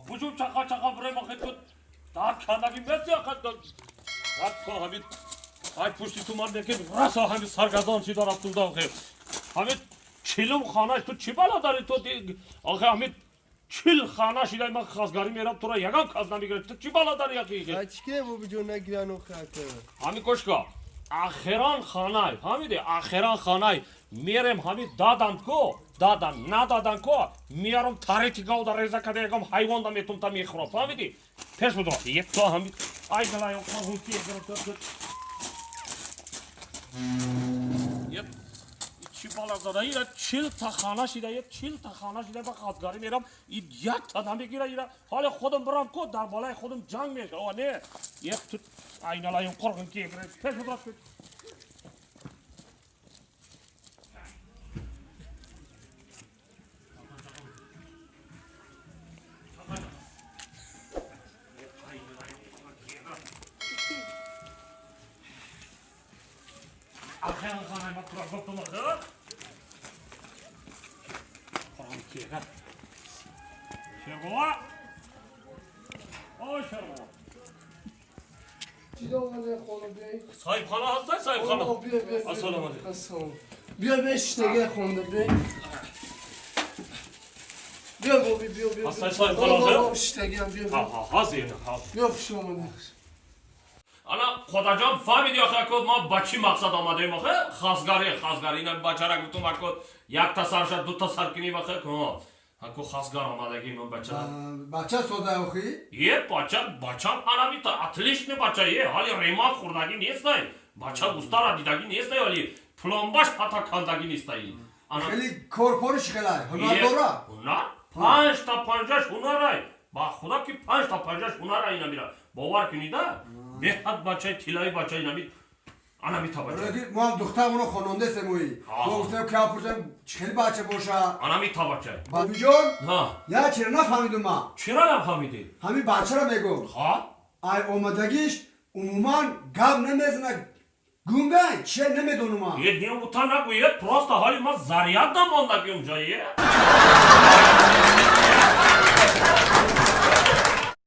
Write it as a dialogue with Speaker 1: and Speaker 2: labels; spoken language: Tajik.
Speaker 1: Буҷум чақа чақа бирем охи ту дар кандаги меси охи ту ҳамин ай пушти ту ман лекин раса ҳамин саргардон чи дорам туда охи ҳамин чилум хонаш ту чӣ бало дари ту охи ҳамин 40 хона шидай ман хазгарӣ мерам тура ягон кас намегирад ту чӣ бало дари яки
Speaker 2: Ачке бобиҷон нагиран охи ака.
Speaker 1: Ҳамин кошка ахиран хонай фаҳмиди ахиран хонай мерем ҳамин дадан ко дадан нададан ко меярам тарети гавда реза када ягон ҳайвонда метумта мехӯрам фаҳмиди пеш будро якто ҳамин ай галай чӣ бала зада ира 40 та хона шида я 40 та хона шида ба хазгарӣ мерам и якта намегира ира ҳоле худам бирам ко дар болаи худам ҷанг мешава не як ту айналаем қурғин ки пеш будро. Ахиран хонай ма тура гуфтум охир қурғин ки шербова о шербова.
Speaker 2: Чӣ домаде хона биёй?
Speaker 1: Соҳибхона ҳастай соҳибхона?
Speaker 2: Биё биё.
Speaker 1: Ассалому алайкум.
Speaker 2: Ассалом. Биё бешинега хонда биёй. Биё боби биё биё.
Speaker 1: Ҳастай соҳибхона охир?
Speaker 2: Шиштагиам биё.
Speaker 1: Ҳа ҳа ҳазин ҳа.
Speaker 2: Биё хуш омадӣ.
Speaker 1: Ана ходаҷон фаҳмиди охир ко ма ба чӣ мақсад омадаем охир хазгарӣ хазгарӣ ина бачара гуфтум ако якта сар шад дута сар кунем охир ко хазгар омадагӣ ман бача.
Speaker 3: Бача сода охи?
Speaker 1: Е бача бачам анамита отличный бача е ҳали ремонт хӯрдагӣ нестай бача устара дидагӣ нестай ҳали пломбаш ҳатта кандагӣ нестай.
Speaker 3: Хеле корпориш хелай ҳунар дора?
Speaker 1: Ҳунар панҷта панҷаш ҳунарай ба худо ки панҷта панҷаш ҳунарай инамира бовар кунида беҳад бачаи тиллои бачаи инами анамита бача.
Speaker 3: Мо ҳам духтарамонро хонондаестем ои мо гуфтем ки пурсем чӣ хели бача боша.
Speaker 1: Анамита бача.
Speaker 3: Бобиҷон я чира нафаҳмидум ма.
Speaker 1: Чира нафаҳмидӣ?
Speaker 3: Ҳамин бачаро мегӯм.
Speaker 1: Ҳа.
Speaker 3: Ай омадагиш умуман гап намезана гунгай чия намедонум ма.
Speaker 1: Е не ута нагӯ е просто ҳоли ма заряд намондагиум ҷо е.